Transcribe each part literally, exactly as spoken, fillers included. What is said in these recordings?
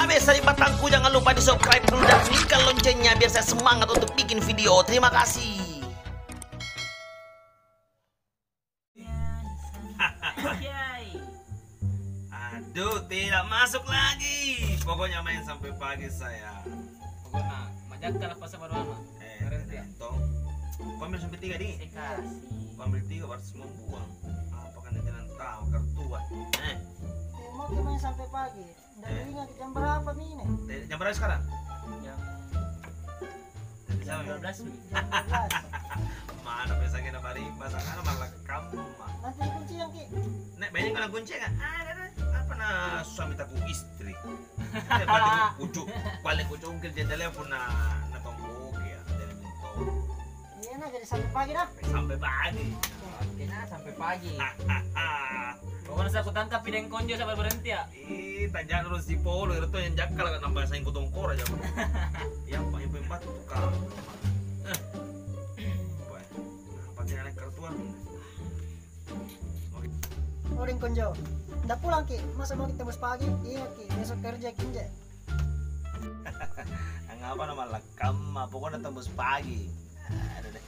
Biasa di batangku, jangan lupa di subscribe dulu dan bunyikan loncengnya biar saya semangat untuk bikin video. Terima kasih. Aduh, tidak masuk lagi. Pokoknya main sampai pagi saya. Pokoknya majakka lah pas baru lama. Eh, Berhenti ya. Tong. Kau ambil sampai tiga di? Saya kasih. Kau ambil tiga baru semua buang. Apa kan dia bilang tahu kartuan. Eh. Mau main sampai pagi. Nggak ingat jam berapa mine? Eh, jam berapa sekarang? Jam Jam dua belas mi. Jam dua belas. Mana pesangnya na marimba, sangana mallakkamma. Nanti dikunciang ki. Nek banyak kalau kunciang, ah, ada, ada. Apa na suami taku istri? Eh, berarti kucu, balik kucungkil jendela punna na tongkoki ya, dari bintong. Iya, nah, jadi sampai pagi dah. Sampai pagi. Oke, nah, sampai pagi. Pokoknya saya kutangkap pideng konjo sampai berhenti ya. Ih, tanja'na rung sipolo, ero to yang jakkala nampa saing kutongkora jako. Iya, Pak, ibu empat tukang. Eh. Apa ya? Apa sih anak kartuan? Odeng konjo. Ndak pulang ki, masa mau kita bos pagi? Ingat ki, besok kerja kinja. Angapa na mallakkamma, pokoknya tembus pagi. Aduh deh.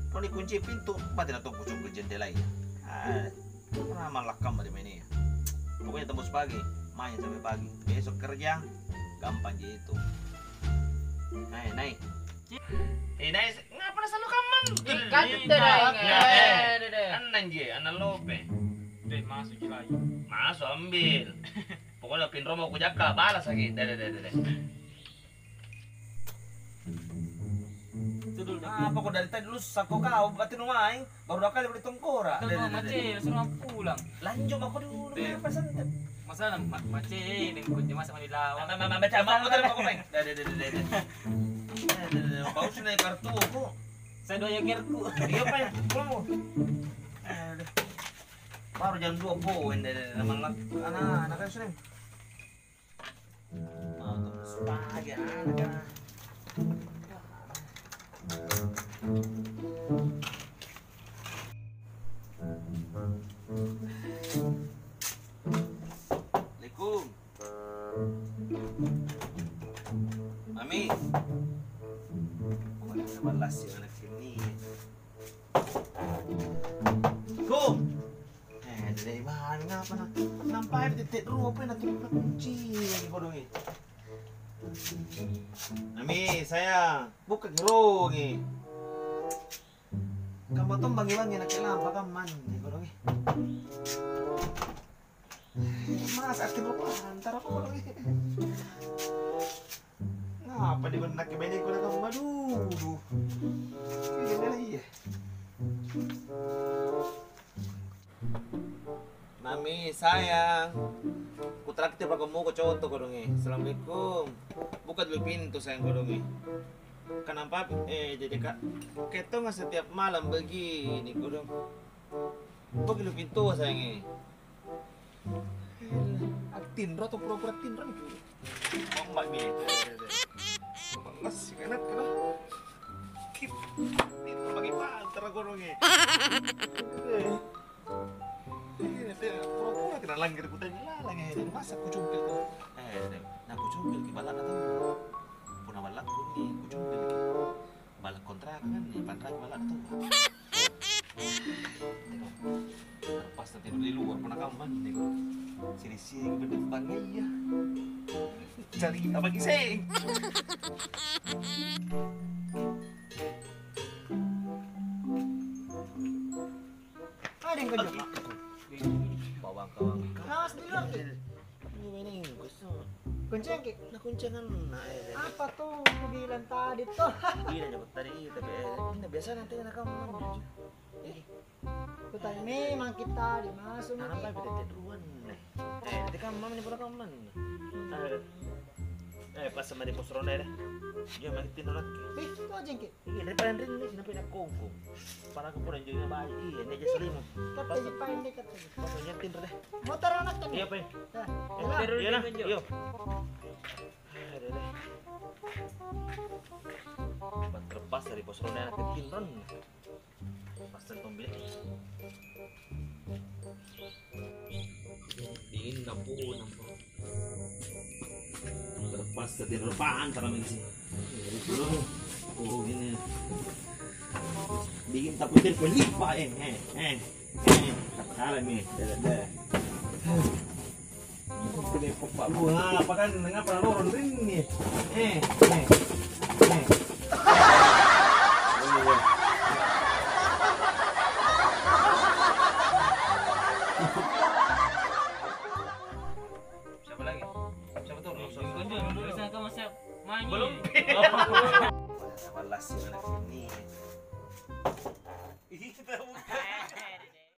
Kau dikunci pintu, mati na tong kucungkil jendelaya. Ah. Pernah mallakkamma ri mainea. Pokoknya tembus pagi, main sampai pagi. Besok kerja, gampang ji itu. Naik, naik. Eh, naik, ngapa na selalu kamman? Ikat deh, deh. Annang ji, annang lope. Deh, masuk ji lagi. Masuk, ambil. Pokoknya pinromo kujakka, balas lagi. Deh, deh, deh, deh, deh. Apa kok dari tadi lu sako kau, berarti nu maeng, baru dua kali beli tongkora. Deh, deh, deh, deh. Mace, suruh pulang. Lanjut mako dulu, deh. Apa santai? Masalah ma-, mace, deng kunci masa mani lawan. Ma-, ma-, ma-, baca mau motor kok, Peng. Deh, deh, deh, deh, deh. Deh, deh, deh, bau sini kartu kok. Saya doa yang kerku. Iya, Peng. Pulang, Bu. Aduh. Baru jam dua poin, deh, deh, deh, malam. Anak-anak kan sini. Mau terus pagi, anak-anak. Assalamualaikum. Mami. Kok ada balas ya anak ini? Assalamualaikum. Eh, deh, Bang, ngapa na-, nampai tette' rua, apa na turun na kunci lagi kodongi. Mami, sayang, buka gerongi. Kamma tong bangi-bangi nakke lampa kammanne kodongi. Masa ati rupang, antara kodongi. Ngapa di benak ke bene kodong kamma dudu? Iya, iya. Mami, sayang. Kutraktir pakammuko conto kodongi. Assalamualaikum. Buka dulu pintu, sayang, kodongi. Kenapa, eh, jadi, Kak, ketong setiap malam begini kodong. Buka dulu pintu, sayang, eh. Attinro atau pura-pura tinro nih? Ombak nih. Males sih, enak, enak. Kip. Itu bagi pantar kodongi. Eh. Iya, teh, pura-pura tidak langgar kutanya lalang, eh, jadi masa kucumpil tuh. Eh, deh, nah kucumpil ki balla'na tuh. Punna balla'ku nih, kucumpil ki. Balla' kontrakan nih, panraki balla'na tuh. Terpaksa tidur di luar, punna kamma nih. Siri-siri benda bangga iya. Cari apa kiseng? Ada yang kejut. Bawang kawang. Awas dulu, Ki. Ini, ini, kusut. Kuncian, Ki. Nah, kuncian kan, nah, eh, eh. Apa tuh kubilang tadi tuh? Iya, nyebut tadi iya, tapi, eh, ini biasa nanti anak kamu. Eh. Kutanya memang kita dimasuk, nah, Ki. Apa beda ruan nih? Eh, nanti kamu mama nyebut kamu mana nih? Eh, pas sama di pos ronda deh. Dia makin tinro lagi. Eh, itu aja, Ki. Iya, daripada rindu sih, nampai nakongko. Para aku pura anjo baji. Iya, ini aja selimu. Kata ji paeng deh, kata ji. Pas nyetin deh. Motor anak kan? Iya, Peng. Nah, iya lah. Iya lah, iya. Aduh, deh. Pas terlepas dari pos ronda anak kecil, Ron. Pas tentong bilang. Dingin, nampu, nampu. Basta tinro pantara meng sih. Belum. Oh, ini. Bikin takut dia pelipa, eh, eh, eh, eh. Salah nih, deh, deh. Ini kok Pak gua apa kan, ngapa lorong ring nih? Eh, eh, eh. Siapa lagi? Siapa tuh? Belum. Belum. Sebelas ya, anak sini.